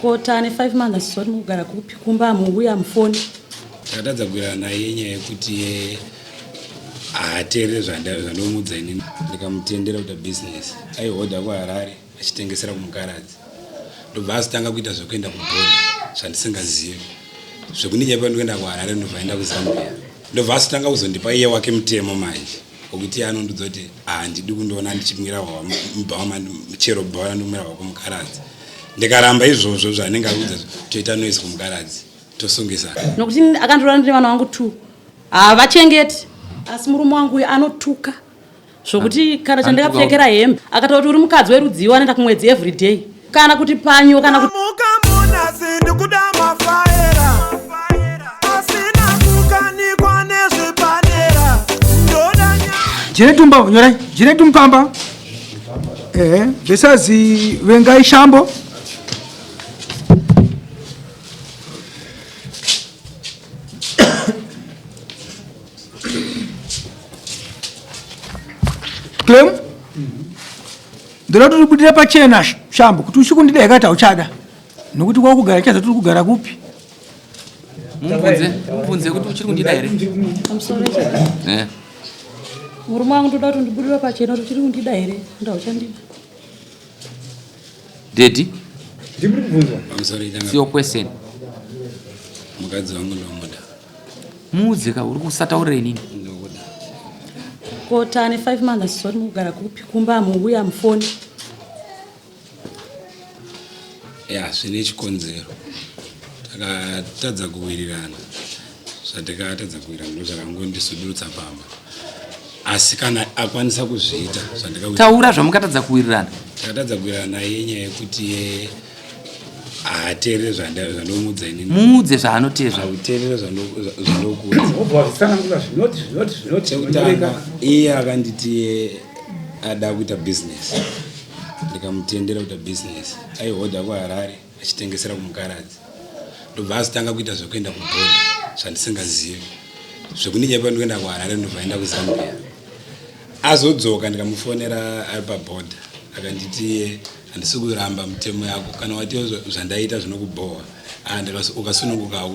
Ko tane 5 months zoti mukugara kupi kumba muuya mufoni. Takatadza kuwirirana naye nyaya yekuti iye haateerere zvandomuudza inini. Ndikamutendera kuita business. Aihodha kuHarare achitengesera kumukaradzi. Ndobva azotanga kuita zvekuenda kubhodha zvandisingazivi. Zvekundinyepa ndikuenda kuHarare ndobva aenda kuZambia. Ndobva azotanga kuzondipa iye wake mutemo manje. Wekuti iye anondiudza kuti handidi kundiona ndichimwira hwahwa mubhawa chero bhawa randomwira hwahwa kumukaradzi. Ndikaramba izvozvo zvaanenge akuudza toita noise kumukaradzi. Tosungisana. Nokuti akandiroora ndine vana vangu two. Havachengeti asi murume wangu uyu anotuka zvokuti kana chandakapfekera hembe akataura kuti uri mukadzi werudziwo anoenda kumwedzi every day kana kuti panyo kana kuti Muka munasi ndikuda mafaera asina kukanikwa nezvipanera ndoda Jinetumba nyorai Jinetumupamba ehe vesazi vengai shambo Clem ndoda kuti ubudire pachena shambo kuti uchikundida yakati hauchada nokuti kwakugara chaza tiri kugara kupi mubvunze mubvunze kuti uchiri kundida here pamusoro eh. Murume wangu ndoda kuti undibudire pachena kuti uchiri kundida here ndauchandida Daddy. Ndimuri kubvunzwa. Pamusoro itanga. It's your question. Mukadzi wangu ndomuda. Muudze ka uri kusataurira inini. Ndokuda. Ko tane 5 months zoti mukugara kupi kumba muuya mufoni. Ya zvine chikonzero. Takatadza kuwirirana. Zvatakatadza kuwirirana ndozvakangondisudurutsa pamba. Asi kana akwanisa kuzviita zvandika Taura zvamukatadza kuwirirana. Takatadza kuwirirana naye nyaya yekuti iye haateerere zvandomuudza inini. Muudze zvaanoteerera. Hauteerere zvandokuudza. Wobva wazvitsanangura zvinoti zvinoti zvinoti. Chekutanga iye akanditi iye ada kuita business ndikamutendera kuita business. Aihodha kuHarare achitengesera kumukaradzi. Ndobva azotanga kuita zvekuenda kubhodha zvandisingazivi. Zvekundinyepa ndikuenda kuHarare ndobva aenda kuZambia. Azodzoka ndikamufonera ari pabhodha akanditi iye handisi kuramba mutemo yako kana wati zvandaita zvinokubhowa ah, ukasununguka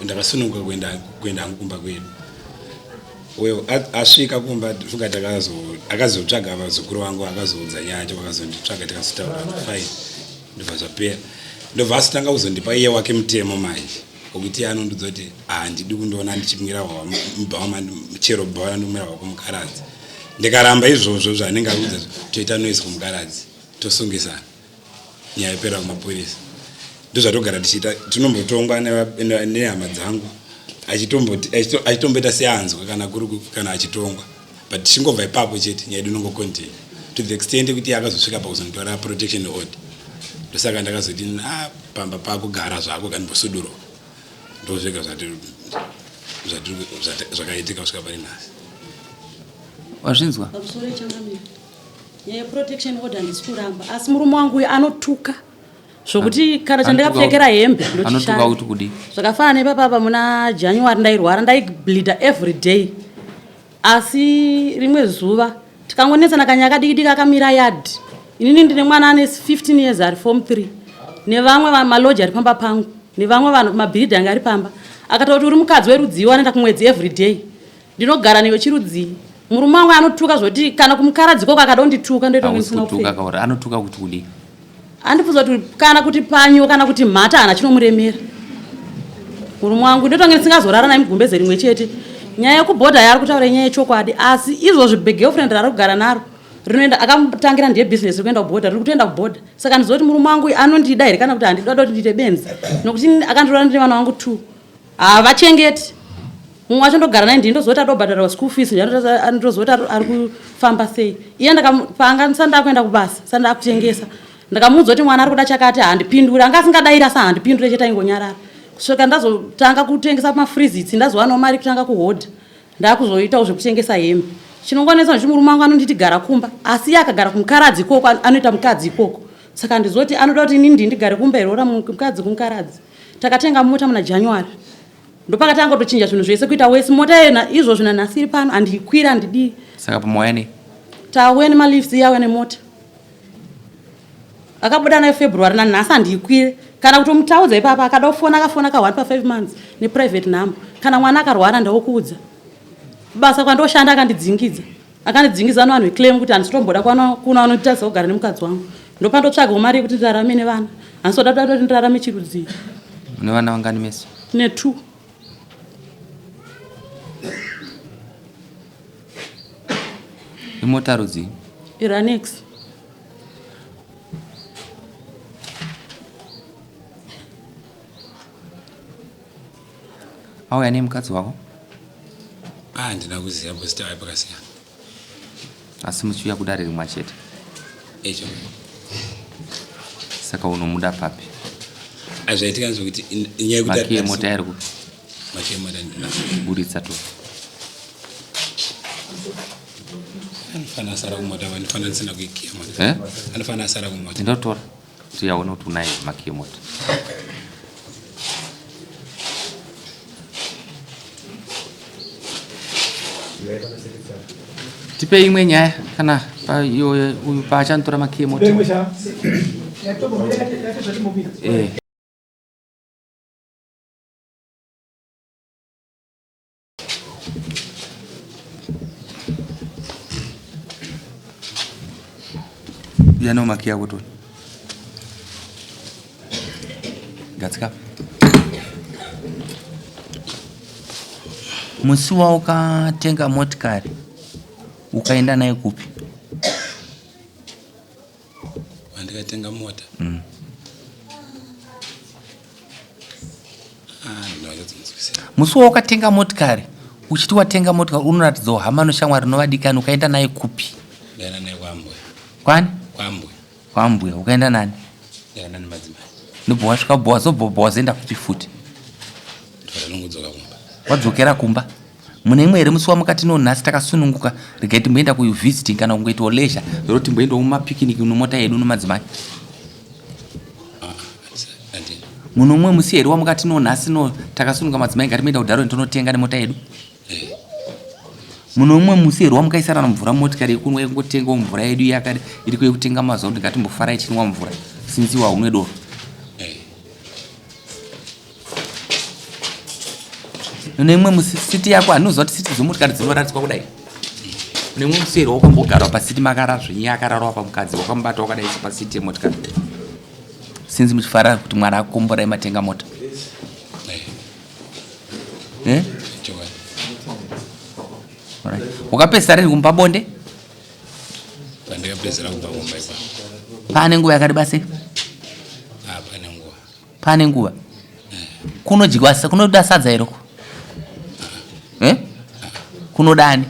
ndakasununguka kuenda hangu kumba kwedu. Well, asvika kumba funga akazotsvaga vazukuru vangu akazoudza nyaya yacho vakazonditsvaga tikazotaura fine ndobva zvapera ndobva azotanga kuzondipa iye wake mutemo manje wekuti iye anondiudza kuti handidi kundiona ndichimwira hwahwa mubhawa chero bhawa randomwira hwahwa kumukaradzi ndikaramba izvozvo zvaanenge akuudza toita noise kumukaradzi tosungisana nyaya yopera kumapurisa ndozvatogara tichiita tinombotongwa nehama dzangu achitomboita seanzwa kana kuri kana achitongwa but tichingobva ipapo chete nyaya yedu inongocontinue to the extent yekuti akazosvika pakuzonditora protection order ndosaka ndakazoti ah, pamba pako gara zvako kandimbosudurwa ndozvega zvakaitika kusvika pari nhasi wazvinzwa Nyaya yeprotection order handisi kuramba asi murume wangu uyu anotuka zvokuti kana chandakapfekera hembe anotuka kuti kudii zvakafanana nepapapa muna January ndairwara ndaibleeder every day asi rimwe zuva tikangonetsana kanyaya kadiki diki akamira yard inini ndine mwana ane 15 years ari form 3 nevamwe maloji ari pamba pangu nevamwe vanhu mabhiridhi anga ari pamba akataura kuti uri mukadzi werudziwo anoenda kumwedzi every day Ndinogara newe chirudzii? Murume wangu anotuka zvoti kana kumukaradzi koko akada kundituka ndoita kunge ndisina kupfeka. Kaura anotuka kuti kudii? Andibvunza kuti kana kuti panyo kana kuti mhata hana chinomuremera. Murume wangu ndoita kunge ndisingazorara naye mugumbeze rimwe chete. Nyaya yekubhodha yaari kutaura inyaya yechokwadi asi izvozvi girlfriend raari kugara naro rinoenda akamutangira ndiye business rekuenda kubhodha riri kutoenda kubhodha saka ndizoti murume wangu anondida here kana kuti handida kuti ndiite benzi nokuti akandiroora ndine vana vangu two Havachengeti. Mumwe wacho ndogara naye ndini ndozoti adobhadharwa school fees ndozoti ari kufamba sei. Iye paanga ndisati ndakuenda kubasa, ndisati ndakutengesa. Ndakamuudza kuti mwana ari kuda chakati handipindure. Anga asingadairi asi handipindure chete aingonyarara. Kusvika ndazotanga kutengesa mafreezits ndazowanawo mari kutanga kuhodha. Ndakuzoitawo zvekutengesa hembe. Chinongonetsa ndechekuti murume wangu anonditi gara kumba asi iye akagara kumukaradzi ikoko anoita mukadzi ikoko. Saka ndizoti anoda kuti inini ndigare kumba here ora mukadzi kumukaradzi. Takatenga mota muna January ndopakatanga kutochinja zvinhu zvese kuita wesi mota iyo izvozvi nanhasi iri pano handiikwira handidii. Saka pamauya nei? Tauya nemalifts iye auya nemota akabuda nayo February nanhasi handiikwire. Kana kutomutaudza ipapa akada kufona akafona ka 1 pa 5 months neprivate number. Kana mwana akarwara ndawokuudza. Basa kwandoshanda akandidzingidza. Akandidzingidza nevanhu veclaim kuti handisi kutomboda kuno anonditadzisa kugara nemukadzi wangu. Ndopandotsvagawo mari yekuti ndirarame nevana. Handisi kuda kuti ndirarame chirudzii. Mune vana vangani mese? Tine 2. Imota rudzii? Iranex. Auya nemukadzi wako? Ah, handina kuziva because taiva pakasiyana. Asi muchiuya kudare rimwe chete? Echo. Saka unomuda papi? Azvaitika ndezvekuti inyaya yekuti Makiyi emota iri kupi? Makiyi emota ndina. Buritsa to. Anofanira asara kumota, anofanira ndisina kuikiya mota. Eh? Anofanira asara kumota. Ndotora. Tiyaone kuti unaye makiyi emota. Tipe imwe nyaya kana pa iyo uyu paachanotora makiyi emota. Eh. Uya nawo makiyi ako toni. Gadzika. Musi waukatenga motikari ukaenda nayo kupi? Wandikatenga mota. Ah, ndinowanzonzwisisa. Musi waukatenga motikari uchiti watenga motikari unoratidzawo hama noshamwari novadikani ukaenda naye kupi? Ndaenda naye kwambuya. Kwani? Kwambuya. Kwambuya ukaenda nani? Ndaenda nemadzimai. Ndobva wasvika bva wazobva wazoenda kupi futi? Ndongodzoka kumba. Wadzokera kumba. Mune imwe here musi wamukati no nhasi takasununguka regai timboenda kuvisiting kana kungoitawo leisure zoro timboendawo mumapikiniki nomota yedu nomadzimai? Ah, handina. Mune umwe musi here wamukati no nhasi no takasununguka madzimai ngatimboenda kuDarwin tonotenga nemota yedu? Eh. Mune umwe musi here wamukaisana mvura mumotikari yekunwa yekungotengawo mvura yedu yakare iriko yekutenga mazuva kuti ngatimbofarai tichinwa mvura since iwe haunwe doro? Eh. Mune imwe musi siti yako handinoziva kuti siti dzemotikari dzinoradzikwa kudai. Mune imwe musi here wakambogarwa pasiti makara zvenyu akararwa pamukadzi wakamubata wakadai pasiti yemotikari since muchifara kuti Mwari akukomborai matenga mota? Eh? Chokwadi. Alright. Wakapedzisa rini kumupa bonde? Pandakapedzera kubva kumba ipapo. Pane nguva yakareba sei? Ah, pane nguva. Pane nguva. Kunodyiwa kunoda sadza here uko? Eh? Kunoda ani?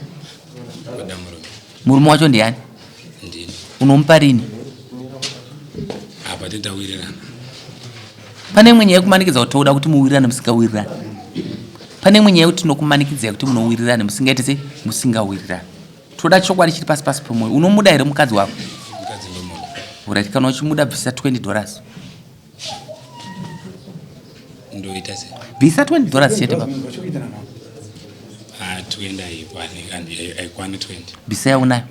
Kuda murume. Murume wacho ndiani? Ndini. Unomupa rini? Apa titawirirana. Pane imwe nyaya yekumanikidza kuti toda kuti muwirirane musingawirirani. Pane imwe nyaya yekuti tinokumanikidzai kuti munowirirane musingaite sei? Musingawirirani. Toda chokwadi chiri pasi pasi pemwoyo. Unomuda here mukadzi wako? Mukadzi ndomuda. Alright, kana uchimuda bvisa 20 dollars. Ndoita sei? Bvisa 20 dollars chete baba. Ah, 20 haikwani, haikwani 20. Bvisa yaunayo.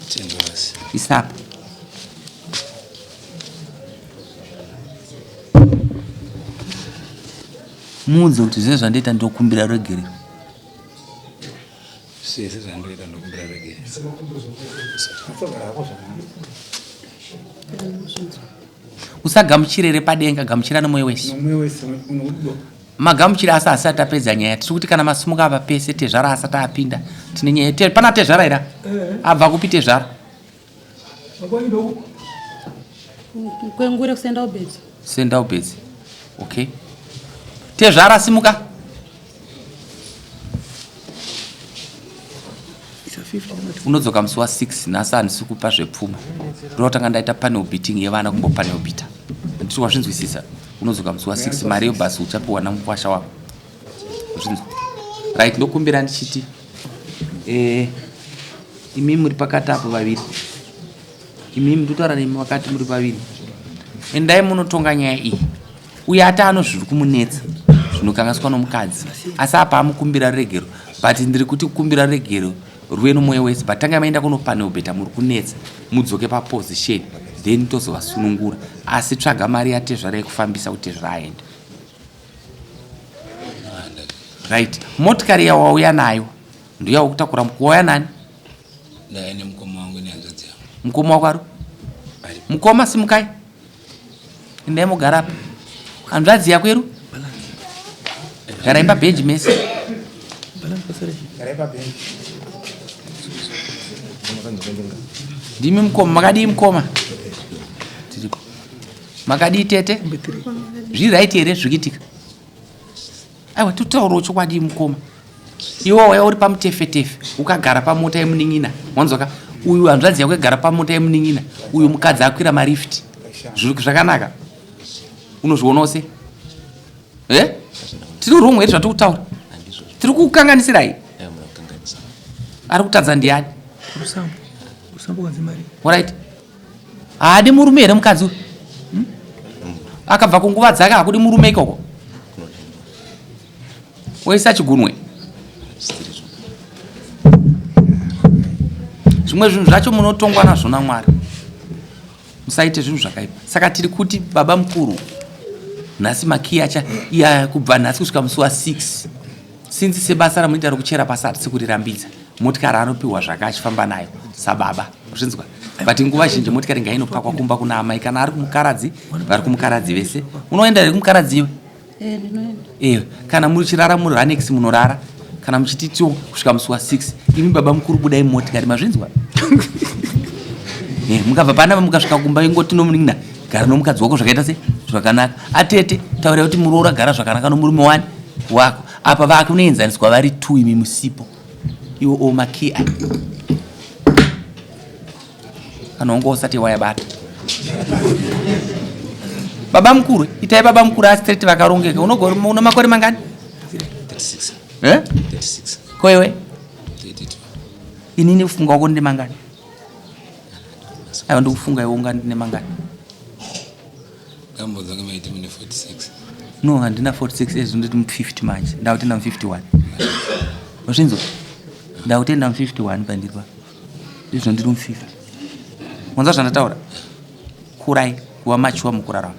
10 dollars. Isa apa. Muudze kuti zvese zvandoita ndokumbira regerero. Zvese zvandoita ndokumbira regerero. Usagamuchire repadenga, gamuchira nemwoyo wese. Magamuchira asi asati apedza nyaya. Tiri kuti kana masimuka apa pese tezvara asati apinda. Tine nyaya. Pana tezvara here? Abva kupi tezvara? Kwengure kusenda ubedzi. Senda ubedzi. Okay. Tezvara simuka. Unodzoka musi wa 6 nhasi handisi kupa zvepfuma. Ndinotanga ndaita panel beating yevana kumbo panel beater. Ndiri wazvinzwisisa. Unodzoka musi wa 6 mari yebhasi uchapiwa namukwasha wako. Zvinzwa. Right, ndokumbira ndichiti imi muri pakati apo vaviri. Imi ndotaura nemi vakati muri vaviri. Endai munotonga nyaya iyi. Uye ati ano zviri kumunetsa zvinokanganiswa nomukadzi. Asi apa amukumbira ruregero. But ndiri kuti kukumbira ruregero Ruve nomwoyo wese but tanga maenda kunopanelbeta muri kunetsa mudzoke paposition then tozovasunungura asi tsvaga mari yatezvara yekufambisa kuti tezvara aende. Right, motikari yawauya nayo ndoyawakutakura wauya nani? Ndauya nemukoma wangu nehanzvadzi yangu. Mukoma wako ari? Mukoma simukai. Endai mogara apa. Hanzvadzi yako iru? Garai pabhenji mese. Ndimi mukoma, makadii mukoma? Tiripo. Makadii tete? Zviri right here zviri kuitika? Aiwa totaurawo chokwadi mukoma. Iwe wauya uri pamutefetefe ukagara pamota yemunin'ina wanzwaka uyu hanzvadzi yako igara pamota yemunin'ina uyu mukadzi akwira marift zvakanaka unozvionawo se e tiri wrong here zvatiri kutaura tiri kukanganisirai ari kutadza ndiani orit haadi murume here mukadzi uyu hmm? Akabva kunguva dzake hakudi murume ikoko Woisa chigunwe. Zvimwe zvinhu zvacho munotongwa nazvo naMwari. Musaite zvinhu zvakaipa. Saka tiri kuti baba mukuru nhasi makiyi acha iya kubva nhasi kusvika musi wa 6 sinzi sebasa ramunoita rokuchera pasi hatisi kurirambidza motikari anopiwa zvake achifamba nayo sababa zvinzwa but nguva zhinji motikari ngainopakwa kumba kuna amai kana ari kumukaradzi vari kumukaradzi vese unoenda here kumukaradzi iwe Eh, ndinoenda. Eh, kana muchirara muri annex munorara kana muchiti tio kusvika musi wa 6 imi baba mukuru budai mumotikari mazvinzwa eh, mukabva panapa mukasvika kumba ingoti nomunin'ina gara nomukadzi wako zvakaita se zvakanaka atete taurai kuti muroora gara zvakanaka nomurume wani wako apa vakunoenzaniswa vari two imi musipo iwo o makey aya kana wanga usati wayabata baba mukuru itai baba mukuru astraight vakarongeka una makore mangani 36 eh? 36 ko iwe 32 inini kufunga wako ndine mangani aiwa ndikufunga iwe unga ndine mangani Ndambonzwa maiti mune 46. No, handina 46 ezvo nditi mu 50 manje. Ndakutenda mu 51. Wazvinzwa? Ndakutenda mu 51 pandiri pa. Ndizvo ndiri mu 50. Wanzwa zvandataura? Kurai kuva machuwa mukurarama.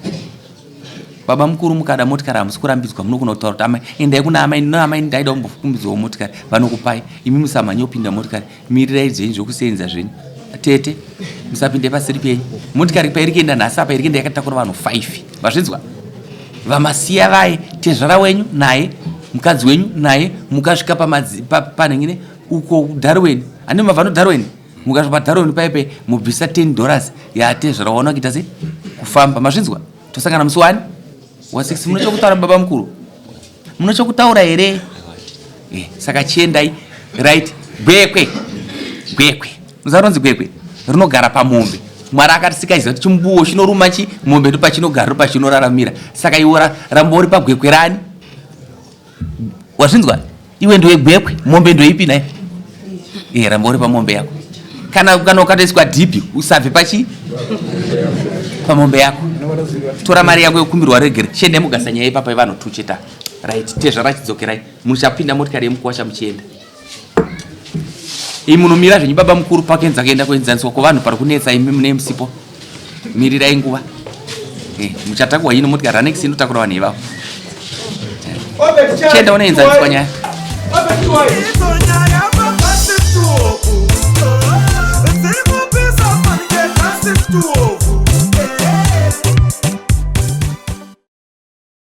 Baba mukuru mukada motikari hamusi kurambidzwa munogona kutaura kuti amai endai kuna amai no amai ndaida kumbokumbidzwawo motikari vanokupai imi musamhanye kupinda motikari mirirai zvenyu zvokuseenza zvenyu tete musapinde pasiri penyu motikari pairi kuenda nhasi apa iri kuenda yakatakura vanhu 5 vazvinzwa vamasiya vaye tezvara wenyu naye mukadzi wenyu naye mukasvika panhengine uko darweni ane mabva nodarweni mukasvika padarweni paipe mubvisa 10 dollars yatezvara waona kuita se kufamba mazvinzwa tosangana musi wani wa 6 munochokutaura baba mukuru munochokutaura here eh, saka chiendai right gwekwe gwekwe muzaronzi gwekwe rinogara pamombe mwari akatisika iziva kuti chimbuwo chinoruma chi mombe ndopachinogara ndopachinoraramira saka iwe ramba uri pagwekwe rani wazvinzwa iwe ndiwe gwekwe mombe ndoipi naye e ramba uri pamombe yako kana kana ukatoiswa dhipi usabve pachi pamombe yako tora mari yako yokumbirwa regere chiendai mugasa nyaya ipapa yevanhu tucheta right tezvara chidzokerai muchapinda motikari yemukuwasha muchienda imi munomira zvenyu baba mukuru pakenza kuenda kuenzaniswa kwevanhu pari kunetsa imi mune musipo mirirai nguva eh, muchatakwa ino motikari ranex inotakura vanhu ivavo chienda unoenzaniswa nyaya Idzo nyaya.